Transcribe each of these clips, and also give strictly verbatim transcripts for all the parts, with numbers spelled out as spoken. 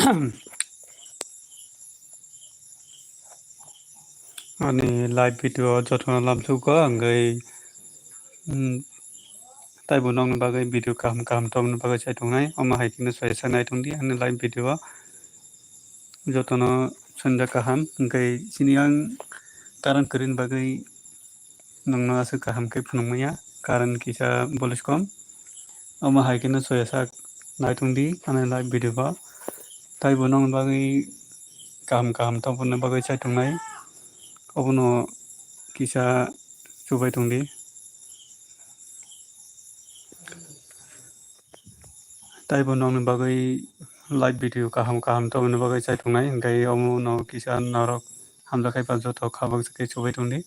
Ani live video jotono lamsugo, hwnkhe, mm, taibo nokni bagwi video kaham kaham tongmani bagwi chai tongnai. Omo hai kheno soyasa nai tongdi ani live video o. Jotono sanja kaham, hwnkhe chini ang karan kwrwini bagwi nwngno aswk kaham khe phunukmaya, karan kisa bolis kom. Omo hai kheno soyasa nai tongdi ani live video o. Taibo nokni bagwi kaham kaham tongmani bagwi chai tongnai. Obono kisa chubai tongdi. Taibo nokni bagwi live video kaham kaham tongmani bagwi chai tongnai, hwnkhe omono kisa norok hamjakhe ba joto khabang khe chubai tongdi.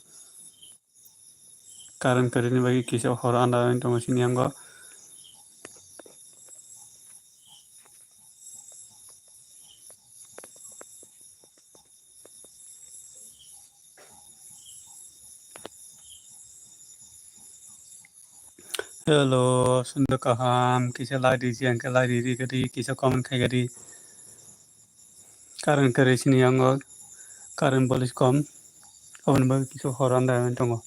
Karan kwrwini bagwi kisa hor andani tongo chini yango. Hello, sunduk kaham, kisa like riji, angke like riri gadi, kisa comment khai gadi. Karan kwrwi sini yango, karan bolis kom, oboni bagwi kisa hor andani tongo.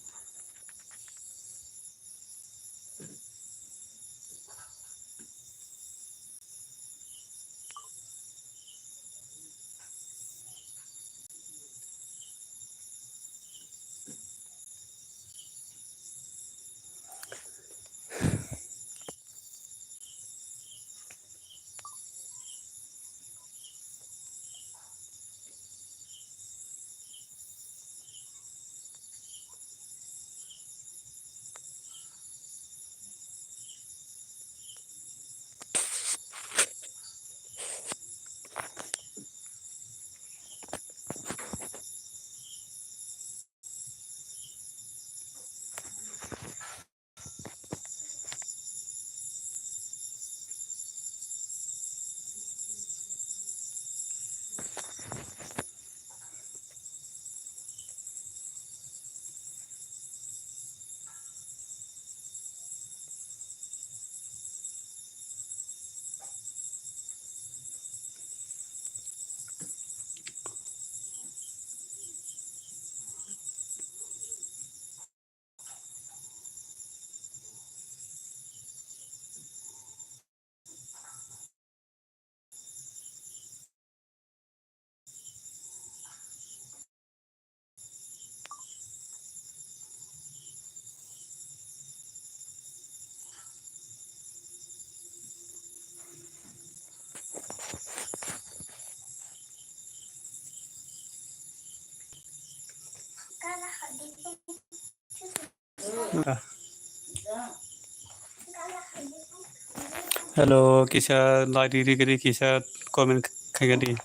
Hello, kisa like riri gari kisa comment khaigadi.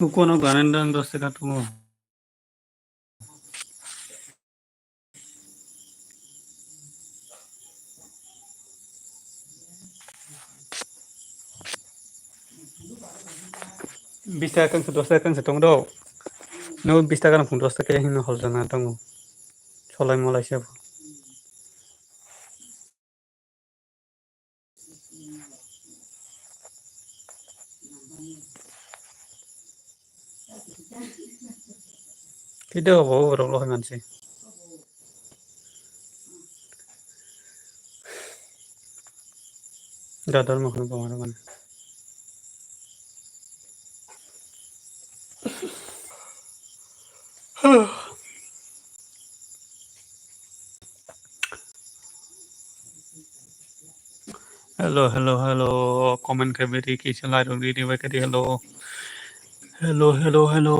Ukono ganendang dos taka tungo. Bis taka kangse dos taka kangse tong do. No bis taka no phung dos taka hino hol jana tongo. Solai molai se. Kida obo borok lohai manse. Gador mohon bongor mane. Hello, hello, hello. Comment khe beri kisa lai rw di, di bai khe di, hello. Hello, hello, hello.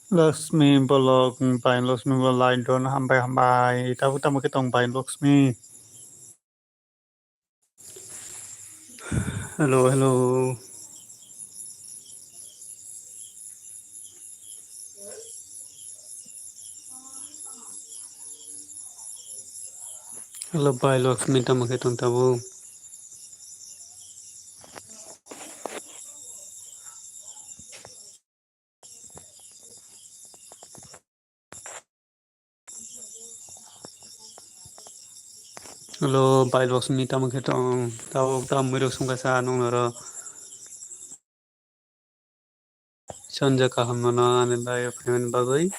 Lakshmi bolok, bai Lakshmi bo light don, hambai, hambai. Tabuk tamo khe tong bai Lakshmi? Hello, hello. Hello, bai Lakshmi, tamo khe tong tabuk? Hello, bai Lakshmi, tamo khe tong? Tabuk tamo mwirok songkha sa nung noro. Sanja kaham mano ani bai phaimani bagwi.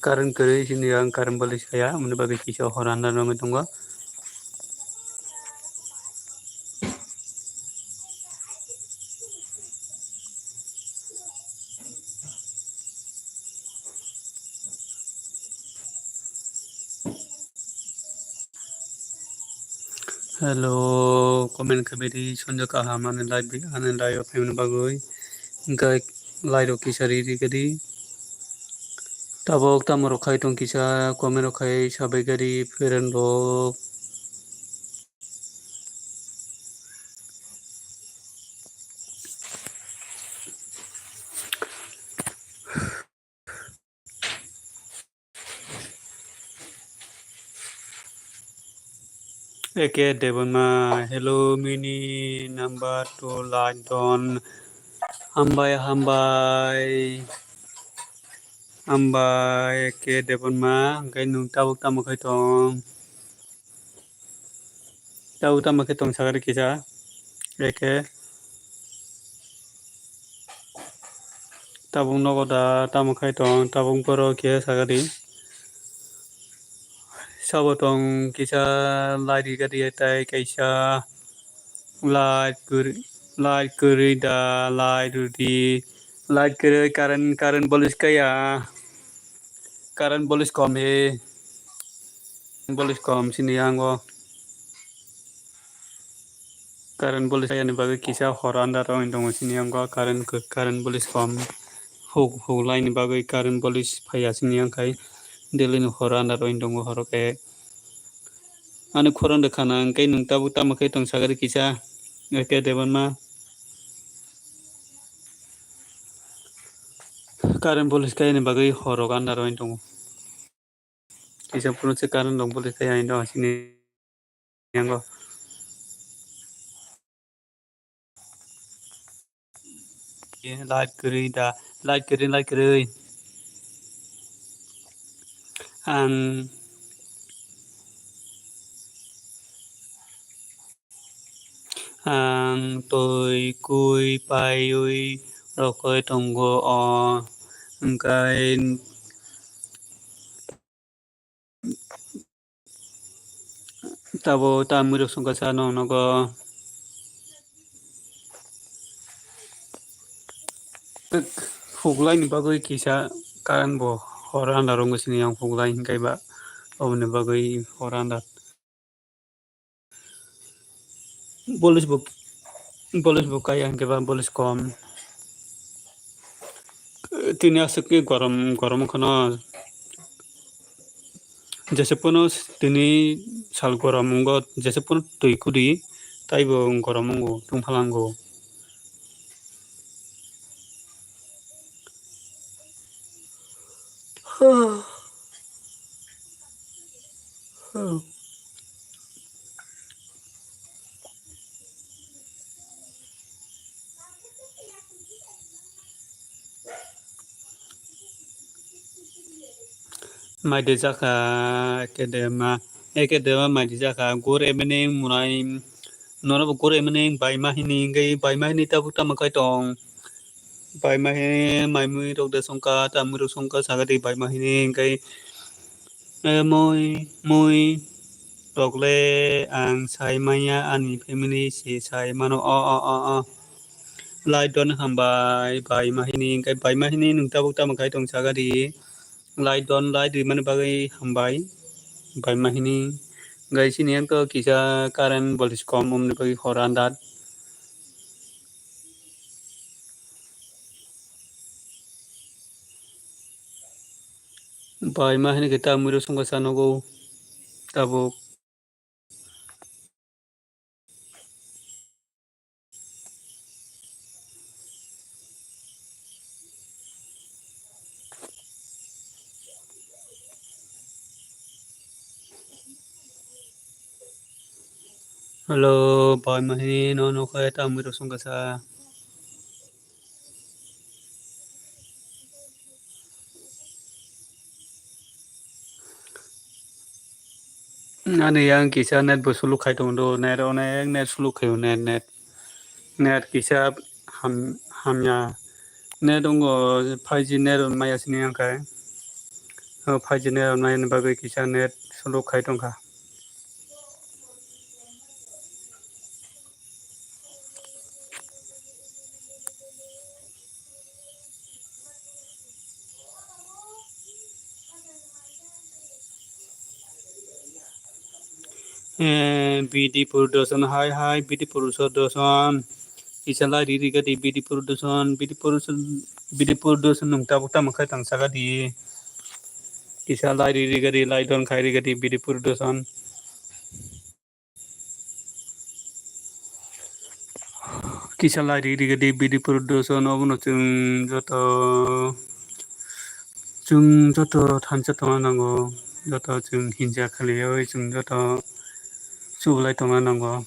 Current kwrwi sini ang current boli saya, mani bagwi kisa hor andar nangwi tongo. Hello, comment khabaidi, sonjo kaham ani live bi, ani live o phaimani bagwi. Hingkhe live rok kisa ri ri kadi. Tabok tamo rok khai tong kisa, comment rok khai sabai kadi, friend rok. Eke Debonma, hello, mini number two like don. Hambai, hambai. Hambai, Eke Debonma, hingkhe nung tabuk tamo khai tong? Tabuk tamo khe tong sakari kisa, Eke. Tabuk nogo da tamo khai tong, tabuk borok khe sakadi. Sabo tong kisa light rikadi, tai kaisa light kwrwi, light kwrwi da, light rwdi, light kwrwi, current, current bolis kaya, current bolis kom he, bolis kom sini yango. Current bolis ayani bagwi kisa hor andar wng tongo sini yango current, current bolis kom huk, huk laini bagwi current bolis phaiya sini yang khai daily ni hor andar wng tongo horo khe ani khorang de khana hwnkhe nwng tabuk tamo khe tong sagari kisa Eke Debonma current bolis kayani bagwi hor rok andar wng tongo. Kisa phuru se current rok bole kaya indo sini yango. Light kwrwi da, light kwrwi, light kwrwi. Ang, ang twi kui paiwi rokoi tongo o, hwnkhe Tabo ta mwirok songkha sa no nogo. Huklai ni bagwi kisa current bo hor andar wngwi sini yang huklai hinkhai ba oboni bagwi hor andar. Bolis bo, bolis bo kaya hingke ba bolis kom. Tini aswk ke gorom, gorom wngkha no. Jesa pono tini sal gorom wngo, jesa pono twi kudi, taibo gorom wngo, tungphalango. Mai de jaka eke de ma, eke de ma mai de jaka gur emene munai. Nono bo gur emene bai ma hini, hingke bai ma hini tabuk tamo kai tong. Bai ma hini mai mui rok de songka, ta mui rok songka saga di bai ma hini, hingke, eh, mui, mui rok le ang sai manya, ani family se sai mano, o, o, o, o. Lai don hambai, bai ma hini, hingke bai ma hini nung tabuk tamo kai tong saga di. Light don, light rimani bagwi hambai, bai ma hini. Gai sini ang to kisa current voltage kom, omni bagwi hor andar. Bai ma hini khe ta mui rok songkha sa nogo tabuk. Hello, bai ma hini no nokha ta mui rok songkha sa. Ani yang kisa net bo suluk khai tongo do, net onek net suluk khaio, net, net, net kisa ham, hamya net ongo, five G net on maya sini yang khai. O five G net on maya ni bagwi kisa net suluk khai tongkha. Eh, B D Production, hai, hai, B D Production. Kisa lai riri gadi B D Production, B D Production, B D Production nung tabuk tamo khai tang saka di. Kisa lai riri gadi, lai don khai ri gadi B D Production. Kisa lai riri gadi B D Production obono chwng joto, chwng joto thansa tongna nango, joto chwng hinja khaliwi chwng joto chublai tongna nango.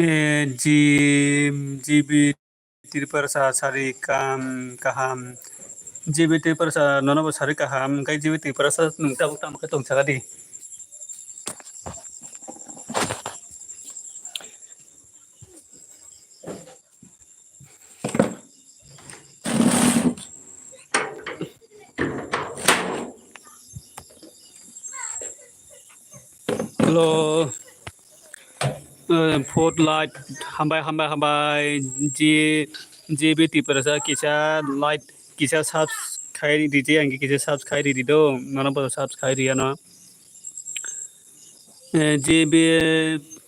Eh, G-, G B Tiprasa sari kam kaham. G B Tiprasa nono bo sari kaham, hingke G B Tiprasa nung tabuk tamo khe tong saka di. Hello. Eh, fourth like, hambai, hambai, hambai. G-, G B Tiprasa kisa like, kisa subs khai di je, ang kisa subs khai di do. Nono bo subs khai di ano. Eh, G B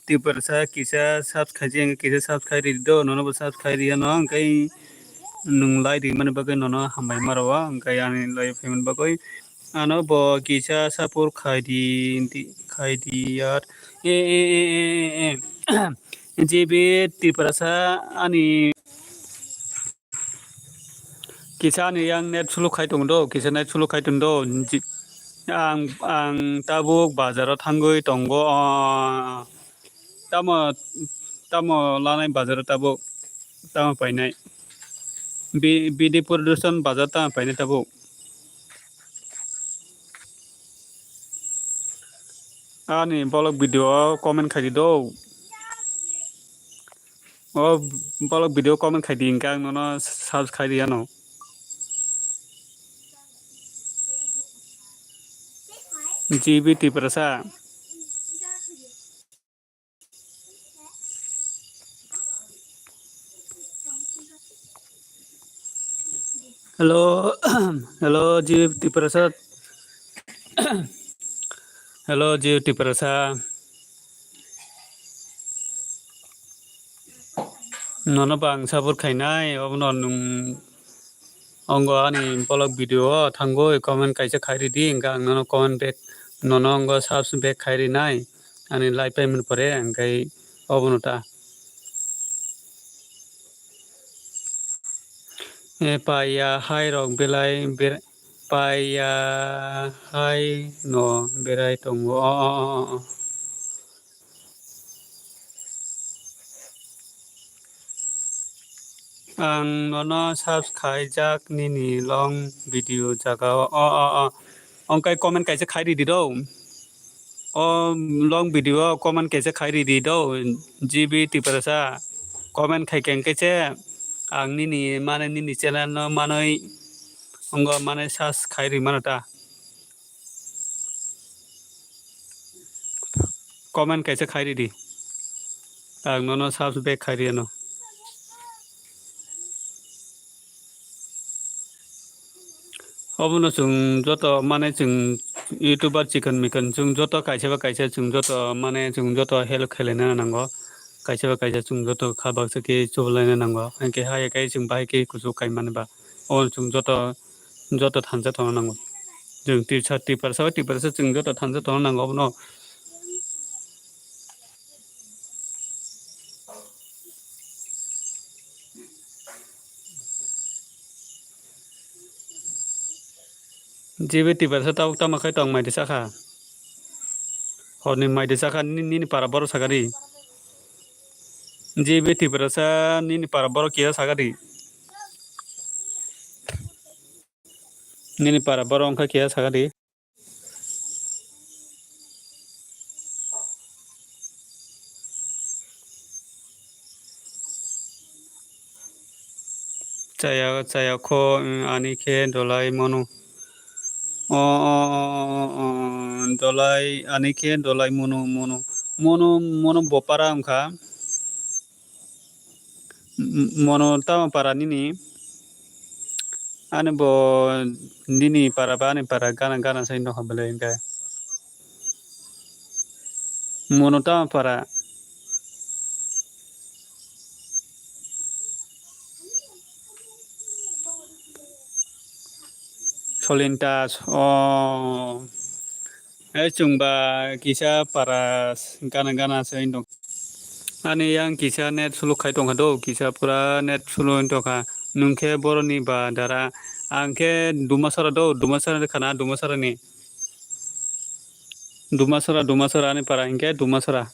Tiprasa kisa subs khai je, ang kisa subs khai di do. Nono bo subs khai di ano. Ang kai nung like di mani bagwi nono hambai maro. Ang kai ani like payment bagwi. Ano bo kisa support khai di, di, khai di yar. E, e, e, e, e, e. G B Tiprasa ani kisa ani yang net suluk khai tongo do, kisa net suluk khai tongo do. Ji-, ang, ang tabuk bazaro thangwi tongo. Ah, tamo, tamo lanai bazaro tabuk, tamo painai. Bi-, B D Production bazar tamo painai tabuk. Ani vlog video o comment khai di do. O vlog video comment khai di, hingke ang nono subs khai di ano. G B Tiprasa. Hello, hello, G B Tiprasa. Hello, G B Tiprasa. Nono bang support khainai, obono nwng ongo ani vlog video o thangwi comment kaisa khai ridi, hingke ang nono comment back, nono ongo subs back khai rinai, ani like paimani pore, hingke obono ta. E, paiya hai rok belai ber-, paiya hai no berai tongo. O, o, o, o, o. Ang nono subs khaijak nini long video jaga o. O, o, o. Ongkai comment kaisa khai ridi do. O long video o comment kaisa khai ridi do. G B Tiprasa comment khai keng khe se ang nini mane nini channel no manwi ongo mane search khai ri mano ta. Comment kaisa khai ridi. Ang nono subs back khai ri ano. Obono chwng joto mane chwng YouTuber chikon mikon chwng joto kaisa ba kaisa chwng joto mane chwng joto help khailai nang nango. kaisa ba kaisa chwng joto kha baksa khe chubalaina nango. Hinkhe haya khe chwng bahai khe kuchuk kaimani ba. Obono chwng joto, joto thansa tongna nango. Chwng Tipsa, Tiprasa, Tiprasa chwng joto thansa tongna nango obono. Jibi Tiprasa tabuk tamo khai tong mai de sakha. Horni mai de sakha ni-, nini para borok sakha di. Jibi Tiprasa nini para borok kiya sakha di. Nini para borok wngkha kiya sakha di. Chaya, chaya kho, mm, ani khe dolai mono. O, o, o, o, o, o, dolai, ani khe dolai mono, mono. Mono, mono bopara wngkha. M-, mono tamo para nini? Ani bo nini para ba ani para gana, gana sai nokha belai hinkhe. Mono tamo para. Solintas, o, e chwngba kisa para gana gana se wng tong. Ani yang kisa net suluk khai tongkha do, kisa pura net suluk wng tongkha. Nwng khe boroni ba dara, ang khe Dumasara do, Dumasara khana, Dumasarani. Dumasara, Dumasara ani para hinkhe Dumasara.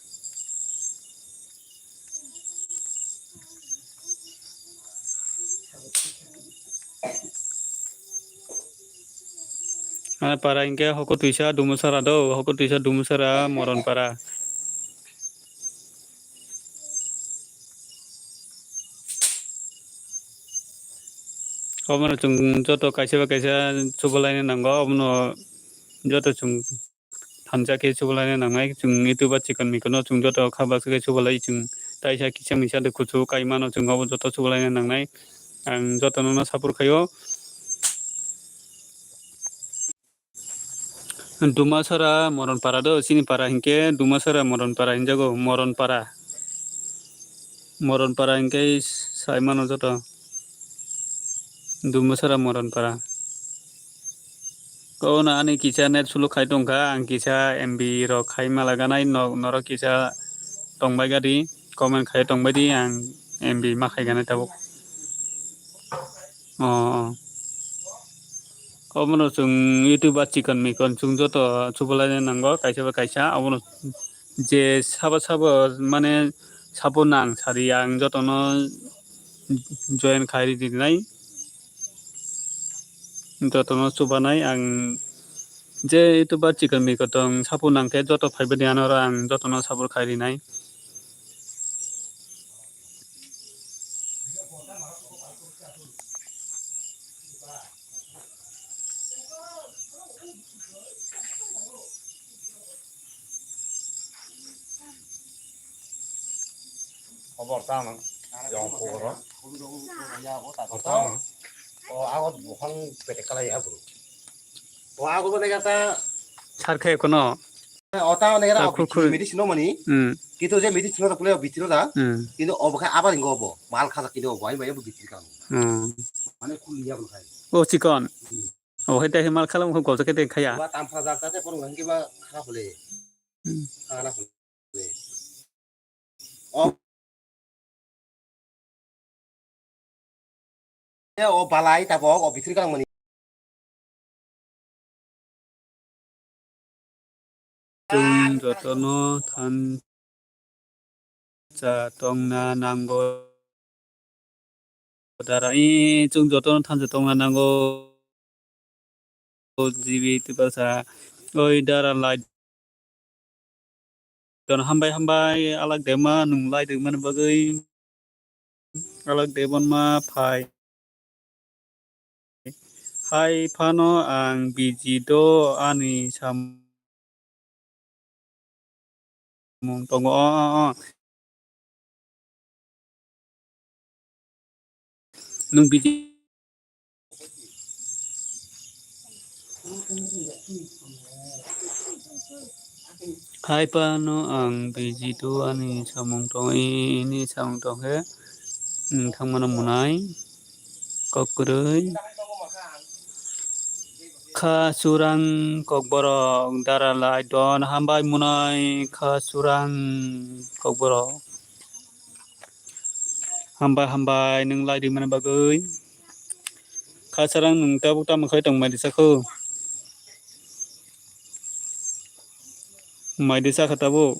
Ani para hinkhe Hoko Twisa Dumasara do, Hoko Twisa Dumasara Moron para. Obono chwng joto kaisa bai kaisa chubalaina nango, obono joto chwng thansa khe chubalaina nangnai. Chwng YouTube o chikon mikon no chwng joto kha baksa khe chubalai, chwng taisa kisa misa de kuchu kai mano, chwng obo joto chubalaina nangnai. Ang joto no no support khaio. Dumasara Moron para do, chini para hinkhe Dumasara Moron para hinjago, Moron para. Moron para hinkhe sai mano joto. Dumasara Moron para. Kono ani kisa net suluk khai tongkha, ang kisa M B rok khai malaganai, no-, norok kisa tongbai gadi, comment khai tongbai di, ang M B ma khai ganai tabuk. O, o. Obono chwng YouTube o chikon mikon chwng joto chubalaina nango, kaisa bai kaisa. Obono je sabo sabo mane sabo nang sari ang jotono join khai rinai. Jotono chubanai ang je YouTube o chikon mikon tong sabo nang khe joto phaibai di anoro ang jotono support khai rinai. Khobor tamo, yang khobor. O tamo. O agot bukhang pete kalai ya bro. O agot bane kata. Sar khe kono. O tamo ne kata. Khur khur. Medicine no mani. Hmm. Kintu je medicine no pule bitiro da. Hmm. Kintu o bokhe abar ingo bo. Mal khaja kintu bo ai bai bo bitiri kan. Hmm. Mane khul ya bo khai. O chikon. Hmm. O hai te mal khala mo gojak khe te khaya. Ba tam pha jak ta te porong hangke ba kha phule. Hmm. Kha na phule. O. O balai tabok o bitiri kang mani. Chwng jotono thansa tongna nango. Dara, ee, chwng jotono thansa tongna nango. Jibi Tiprasa, oi dara lai. Jotono hambai hambai alak dema nwng lai dengmani bagwi. Alak debonma phai. Hai phano ang biji do ani samung tongo. O, o, o. Nwng biji. Hai phano ang biji do ani samung tong ini samung tong khe, mm, thangmano mwnai kok kwrwi. Kha churang kokborok dara lai don hambai mwnai kha churang kokborok. Hambai hambai nwng lai rimani bagwi. Kha churang nwng tabuk tamo khai tong mai risa kho. Mai de chakha tabuk.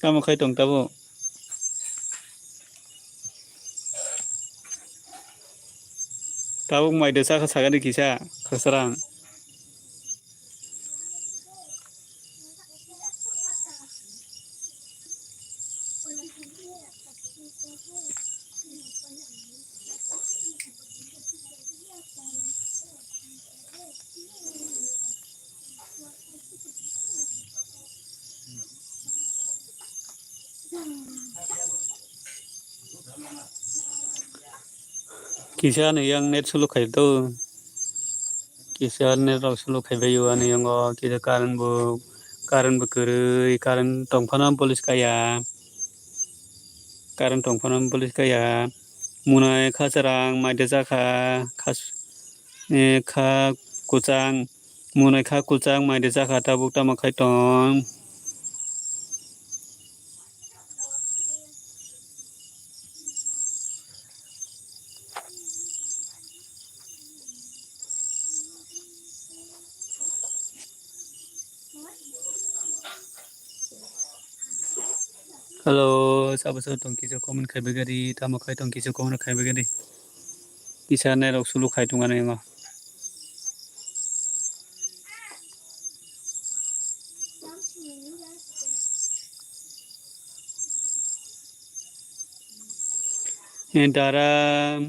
Tamo khai tong tabuk. Tabuk mai de chakha sagani kisa khasarang. Kisa ni yang net sulu khai do. Kisa net rok sulu khai bai o ani yango kisa current bo, current bo kwrwi, current tong phano police kaya. Current tong phano police kaya. Mwnai kha chwrang mai de chakha, kha s-, eh, kha kwchang. Mwnai kha kwchang mai de chakha tabuk tamo khai tong. Hello, sabo sabo tong kisa comment khai bagari, tamo khai tong kisa comment khai bagari. Kisa nai rok sulu khai tong ano yango. Dara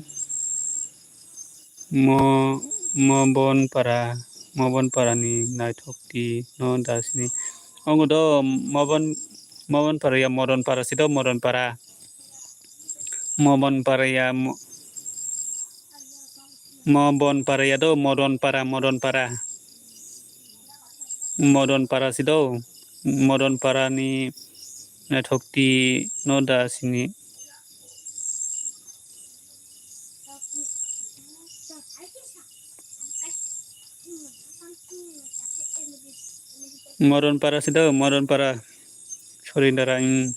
mo, Mobon para, Mobon para ni naithok ti no da sini. Ongo do Mobon, Mobon para ya Modon para si do Modon para. Mobon para ya mo-, Mobon para ya do Modon para, Modon para. Modon para si do, Modon para ni naithok ti no da sini. Modon para si do, Modon para. Sorry, dara, mm.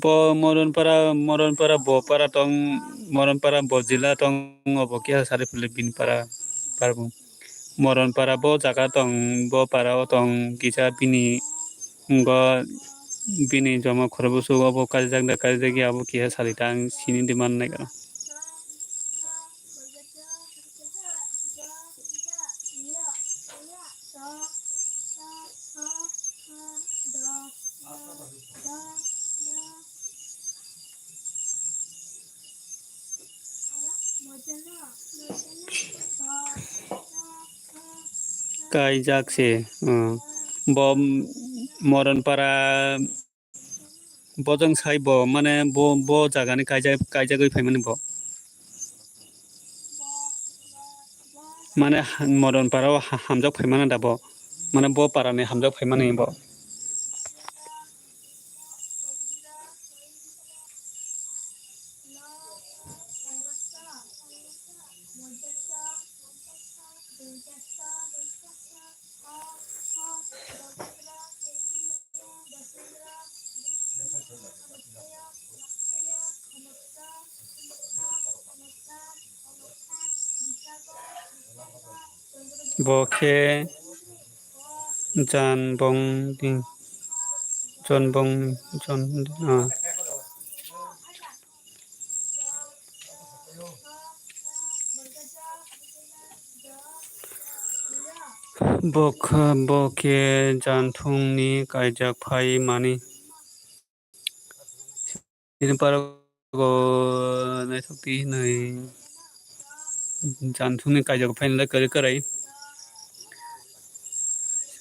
Bo Modon para, Modon para bo para tong, Modon para bo jila tong, obo kisa sari philip bin para, para bo. Modon para bo jaga tong, bo para o tong, kisa bini, bo bini joma khoro busu obo kaijak da kaijak ya, abo kisa sari tang sini di man nai kara. Kaijak se, uh, bo Moronpara. Bojong sai bo, mane bo, bo jagani kaijak, kaijakgwi phaimani bo. Mane ha-, Modon para o ha-, hamjak phaimani da bo. Mane bo para ni hamjak phaimani bo. Bo khe Janbongni, Janbongni, Jan-, ah. Bo kha, bo khe janthungni kaijak phai mani. Chini parao naithok twi hinwi janthungni kaijak phainai kwrwi kwrwi.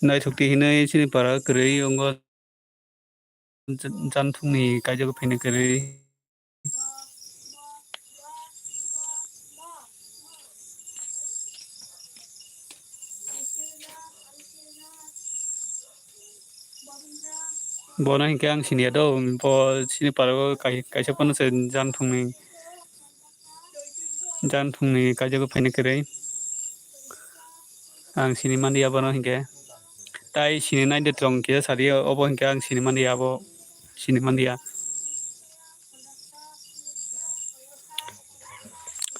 Naithok twi hinwi chini para kwrwi wngo. Janthungni kaijak phainai kwrwi. Bono hinkhe ang siniya do, bo sini paro kai-, kaisa phano se jan thungni, jan thungni kaisa khe phaina kwrwi. Ang sini manliya bono hinkhe. Tai sini naide tong khe sadi obo hinkhe ang sini manliya abo sini manliya.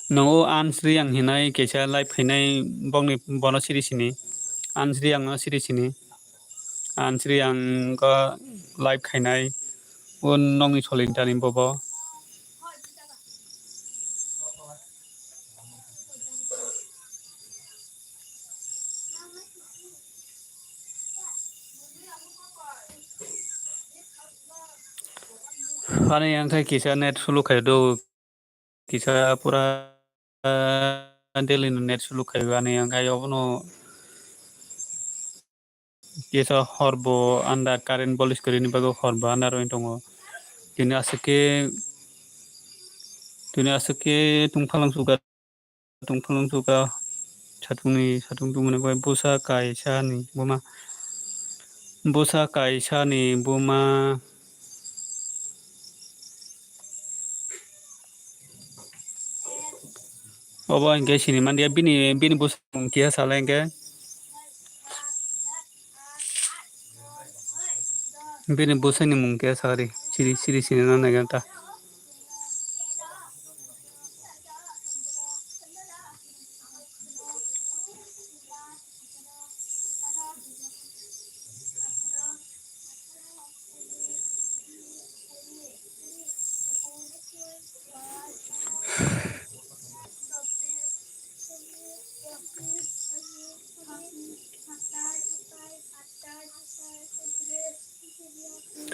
Nongo Ansri ang hinai kaisa live khainai bokni bono siri sini. Ansri ang no siri sini. Ansri ang ko live khainai. O nokni solintani bobo. Ani ang khai kisa net sulu khai do. Kisa pura daily no net sulu khai ani ang khai obono kisa hor bo anda current bolis kwrwini bagwi hor bo anda rwi tongo. Tini aswk khe, tini aswk khe tungphalang suka, tungphalang suka satung ni satung tungmani bai bwsa kaisa ni buma, bwsa kaisa ni buma. Obo hinkhe sini manliya bini, bini bwswk mung kiya sala hinkhe. Bini bwswkni mung kiya sari, siri, siri sini na naiga ta.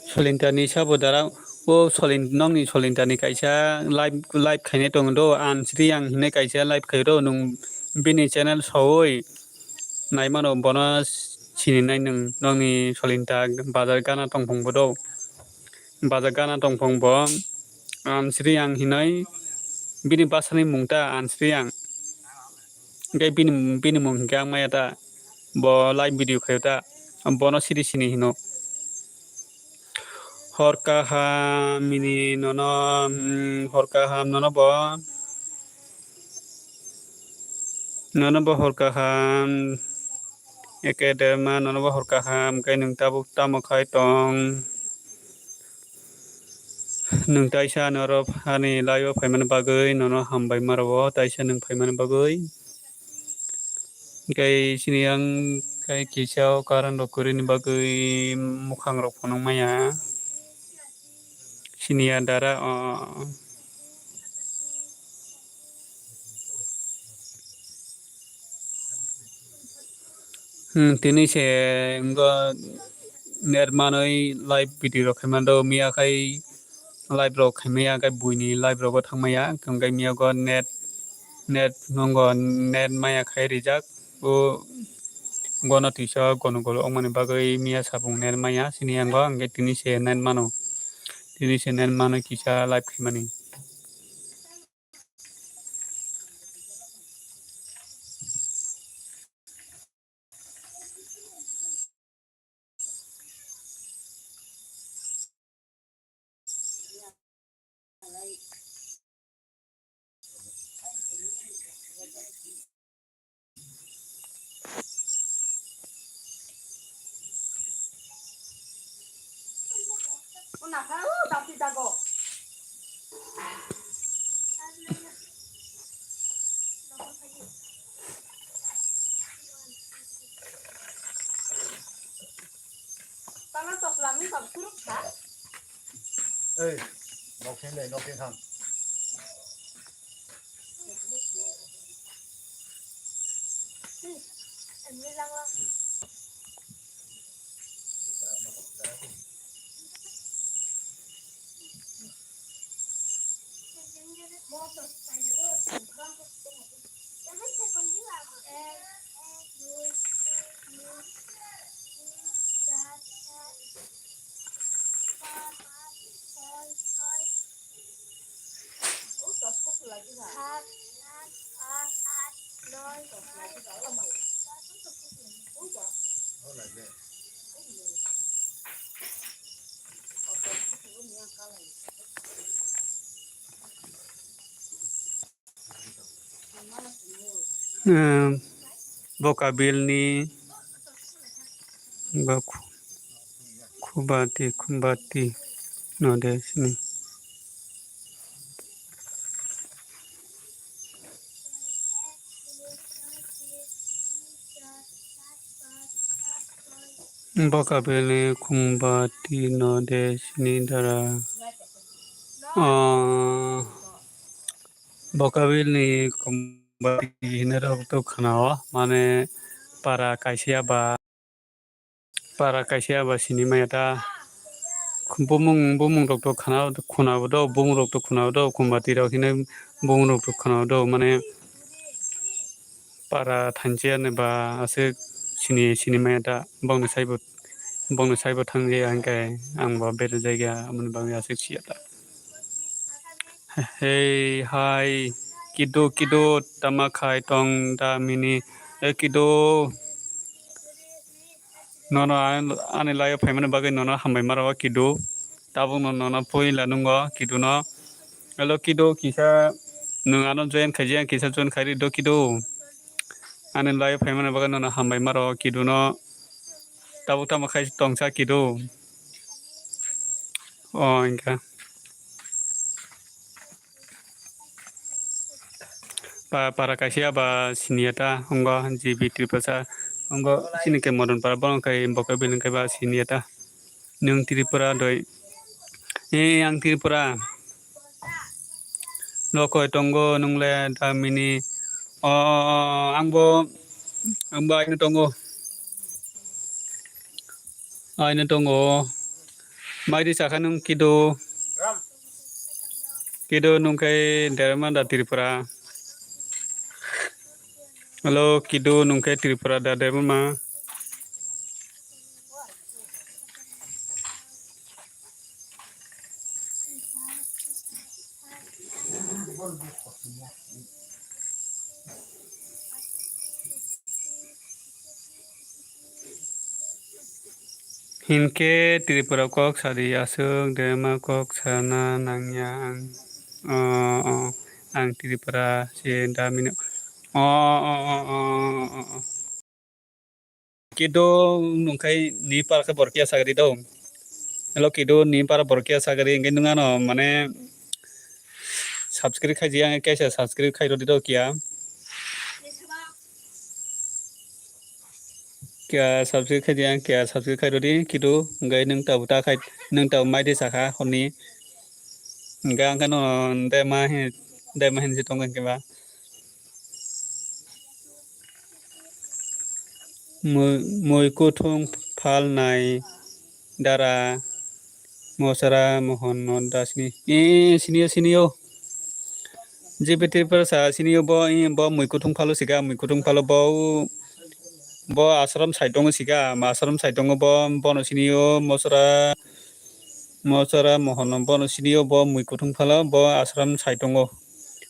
Solintani sabo dara o solin nokni solintani kaisa live, live khainai tongo do, Ansri ang hinwi kaisa live khaio do, nwng bini channel saui naimano bono sininai nwng nokni solinta bazar gana tongphung bo do, bazar gana tongphung bo Ansri ang hinwi bini bwsani mung ta Ansri ang. Hingke bini, bini mung hingke ang maya ta, bo live video khaio ta, bono siri sini hino. Hor kaham mini nono, mm, hor kaham nono bo, nono bo hor kaham, eke derma nono bo hor kaham, kei nwng tabuk tamo khai tong. Nwng taisa norok ani live-o phaimani bagwi nono hambai ma rwo, taisa nwng phaimani bagwi. Hingke chini yang khe kisa o karan rok kwrwini bagwi mukhang rok phunuk maya. Chini ya dara o. Hmm, tini se wngkha net manwi live video rok khaima do, miya khai live rok khaimaya, khai buini live rogo thangmaya, hwnkhe miya go net, net nongo net maya khai rijak, o gono tisa gono golo wngmani bagwi miya sapung net maya, sini yango hwnkhe tini se net mano, tini se net manwi kisa live khaimani. Ei, nok seng dai, nok seng thang. Ehm, Bokabilni ba khu-, Khubati, Khubati no de sini. Bokabilni Khubati no de sini dara. Ah, Bokabilni Khubati hinwi rok to khwnao, mane para kaisa ba, para kaisa ba sini maya ta. Bumung, bumung rok to khna, khwnabo do, bumung rok to khwnabo do, Khubati rok hinwi bumung rok to khwnabo do, mane para thanchiya ni ba aswk sini, sini maya ta, bongni saibo, bongni saibo thangya hwnkhe ang bo bere jaiga, aboni bagwi aswk siya ta. Hei hai, kidu kidu tama khai tong da mini, e kidu. Nono an-, ani laio phaimani bagwi nono hambai maro kidu. Tabukno nono puila nungo kidu no. Hello kidu, kisa nwng ano join khaijak, kisa join khairi do kidu. Ani laio phaimani bagwi nono hambai maro kidu no. Tabuk tamo khai tongsa kidu. O, hwnkha. Pa-, para kaisa ba siniya ta, ongo G B Tripura sa, ongo chini khe modon para, bono khe bokhe bilin khe ba siniya ta. Nwng Tripura doi. E, ang Tripura. Lokoi tongo, nwng le da mini. O, o, o, ang bo, ang bo aino tongo. Aino tongo. Maidi sakha nwng kidu. Kidu nwng khe derma da Tripura. Hello, kidu nwng khe Tripura da derma. Hinkhe Tripura kok sadi aswk derma kok sana nangya ang. O, o, ang Tripura se da mino. O, o, o, o, o, o. Kidu nwng khai ni para khe borok ya sagri do. Hello kidu ni para borok ya sagri, hinkhe nwng ano mane subscribe khaijak, ang kaisa subscribe khai rwdi do kiya. Kiya subscribe khaijak, ang kiya subscribe khai rwdi kidu, hinkhe nwng tabuk ta khai, nwng tabuk mai de sakha horni. Hinkhe ang khe no dema hin, dema hin si tongo hinkhe ba. Mui, mui kuthung phalnai dara mosra mohon no dasni. E, siniyo, siniyo. G B Tripura sa siniyo bo, e, bo mui kuthung phalo sika, mui kuthung phalo bo, bo ashram side tongo sika, ashram side tongo bo, bono siniyo mosra, mosra mohon no bono siniyo bo mui kuthung phalo, bo ashram side tongo.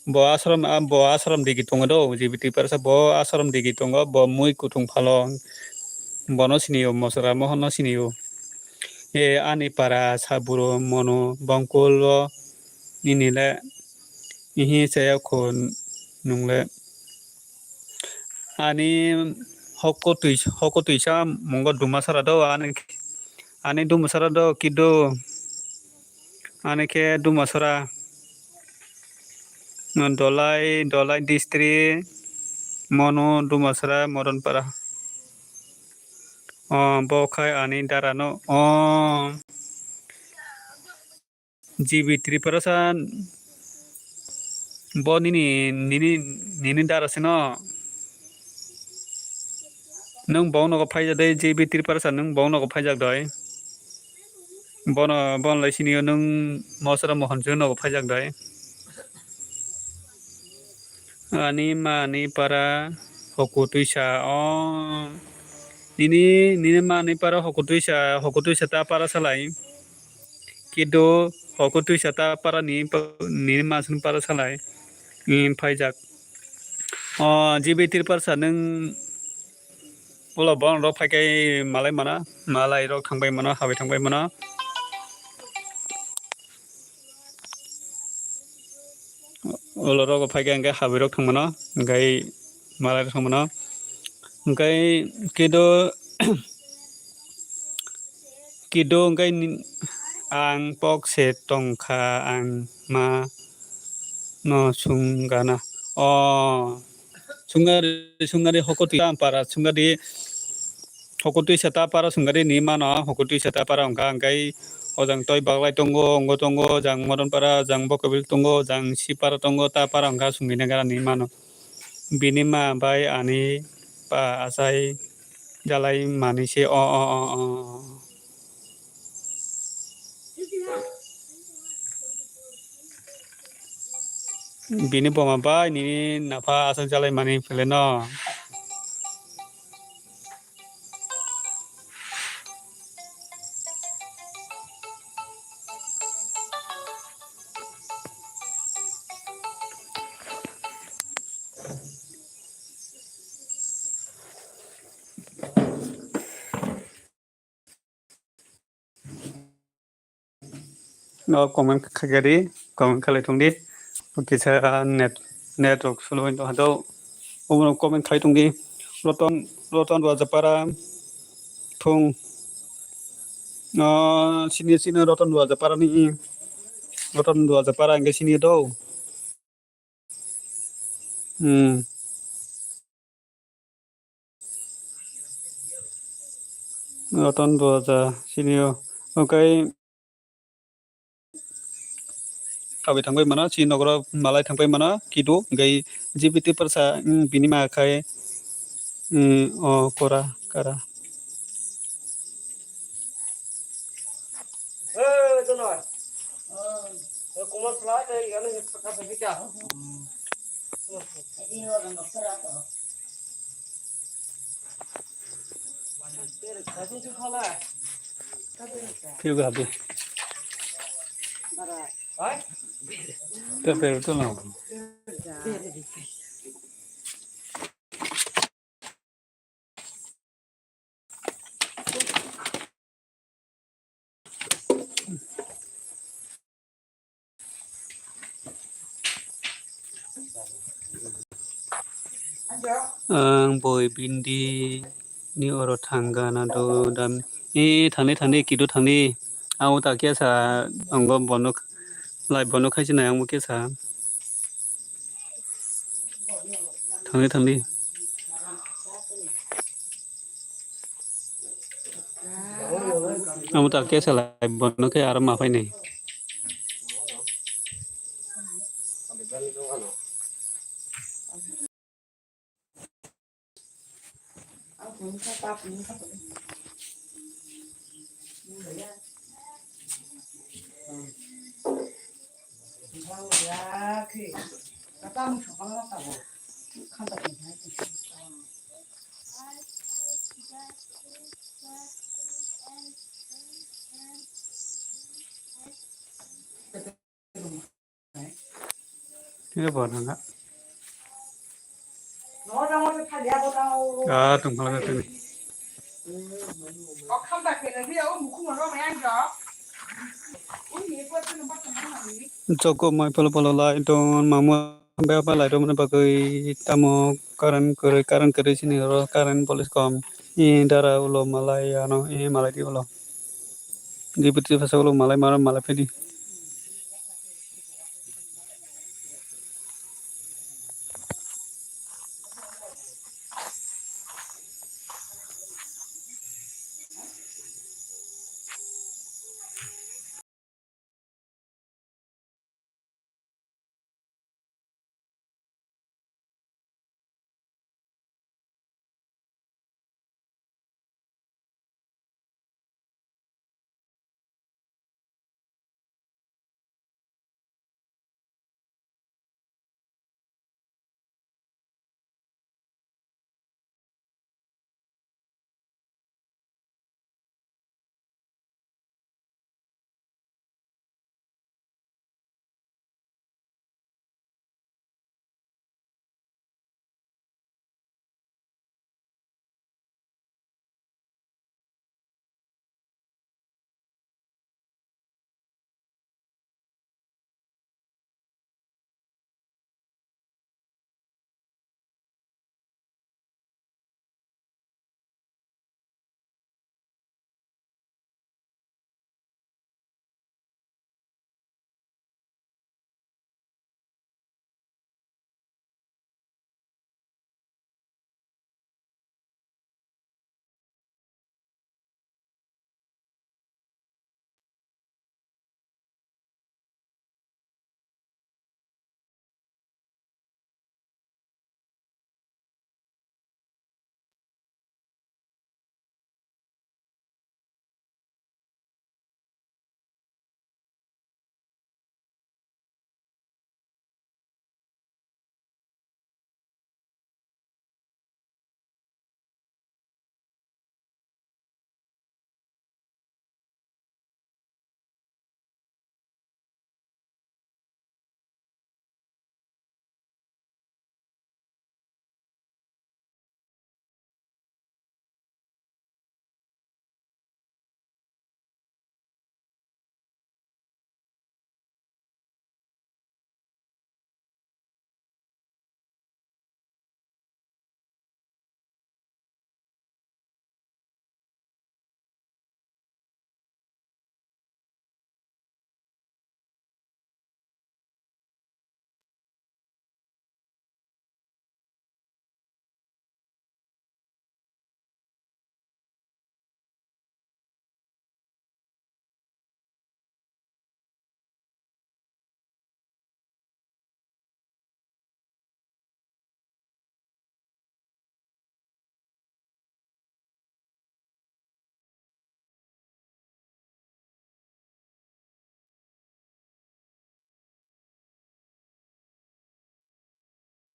Bo ashram, a, bo ashram digi tongo do, G B Tripura sa bo ashram digi tongo, bo mui kuthung phalo. Bono siniyo, mosra mohon no siniyo. E ani para saburo mono bongkol o nini le ihi chaya kho nung le. Ani hoko twi, hoko twisa mungo Dumasara do, ani, ani Dumasara do kidu. Ani khe Dumasara, Dolai, Dolai district, Monu, Dumasara, Modonpara. O, bo khai ani dara no. O, G B Tripura sa, bo nini, nini, nini dara sino. Nwng bong nogo phaijak doi, G B Tripura sa nwng bong nogo phaijak doi. Bono, bono lai sini o nwng mosra mohon se nogo phaijak doi. Ani ma ni para hoku twisa o. Nini, nini ma ni para hoku twisa, hoku twisa ta para salai. Kido hoku twisa ta para ni, nini ma sini para salai. Ni phaijak. O, G B Tripura sa nwng ulo bon rok phai kai malai mana, malai rok thang bai mana, habai thang bai mana. Ulo rok phai kai hingke habai rok thang mana, hingke malai rok songmano. Hwnkhe kido, kido hwnkhe ni, ang pok se tongkha, ang ma no sungana. O, sungari, sungari hokoti para, sungari hokoti seta para, sungari ni mano, hokoti seta para wngkha, hwnkhe o jang toi baglai tongo, ongo tongo, jang modon para, jang bokabil tongo, jang sipara tongo, ta para wngkha, sungina gara ni mano. Bini ma bai ani pa achai jalai mani se o, o, o, o. Bini boma bai nini napha achai jalai mani pele no. No comment khaikadi, comment khalai thungdi. Kisa net, network slow wng tongkha do. Omo comment khai tongdi. Roton, Roton Rajapara thung. Ah, sini, sini Roton Rajapara ni. Roton Rajapara hwnkhe sini do. Hmm. Roton Boja, sini o. Okai kabi thangbai mana, si nogoro malai thangbai mana, kidu, gai G P T persa, hmm, bini ma khai, hmm, o kora, kara. Phiyo ga habi. Te pero to no. Ang boi bindi ni oro thangana do dam. E thangni thangni kidu thangni. Ang uta kesa ang bo bono live bono khaisi nai ang bo kesa. Thangdi, thangdi. Amo ta kesa live bono khe aro ma phainai. Tini bo nang kha. Ah, tong phala tini. Joko mai polo polo lai ton mamu bebak lai ton bagwi tamo current kwrwi, current kwrwi sini oro current police kom. I dara ulo malai ano, i malai di ulo. Di bwtwi bwsa ulo malai maro malai phai di.